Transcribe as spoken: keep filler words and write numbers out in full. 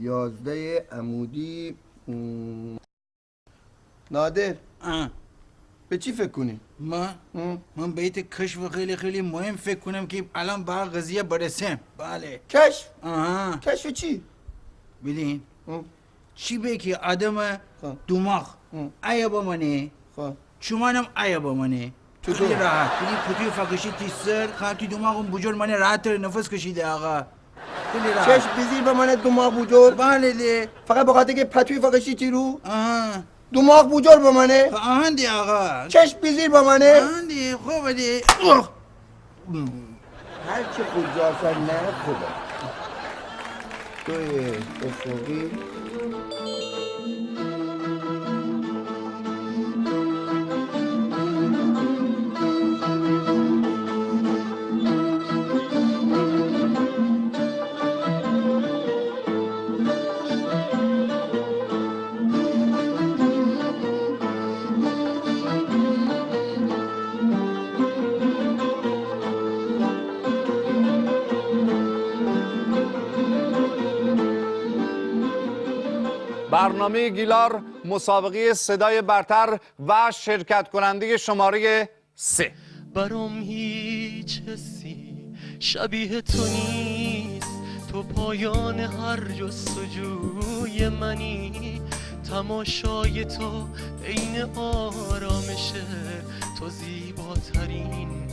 یازده عمودی. م، نادر، آه. به چی فکر کونی؟ من؟ م. من به ایته کشف خیلی، خیلی مهم فکر کونم که الان به قضیه برسم. بله. کشف؟ آها. کشف چی؟ بیدین. م. چی به که آدم، خب. دوماغ، م. ایه بمانه. خب. چومانم ایه بمانه. چطور؟ خیلی راحت. بیدین پتوی فکشی تی سر، خا تی دوماغم بوجور مانه، راحت تر نفس کشی ده آقا. خیلی راحت. چشم بزیر بمانه دوماغ بوجور؟ بله ده. فقط به خاطر که پتوی فکشی تی رو؟ آها. دوماغ بوجور بمانه؟ خب آهان ده آقا. چشم بزیر بمانه؟ آهان ده، خوبه ده. اوه. هر چی خود جا سر نه خوبه. دوی افقی. برنامهٔ گیلار، مسابقهٔ صدای برتر و شرکت کنندهٔ شمارهٔ سه. برام هیچ حسی شبیه تو نیست، تو پایان هر جستجوی منی، تماشای تو عین آرامشه، تو زیباترین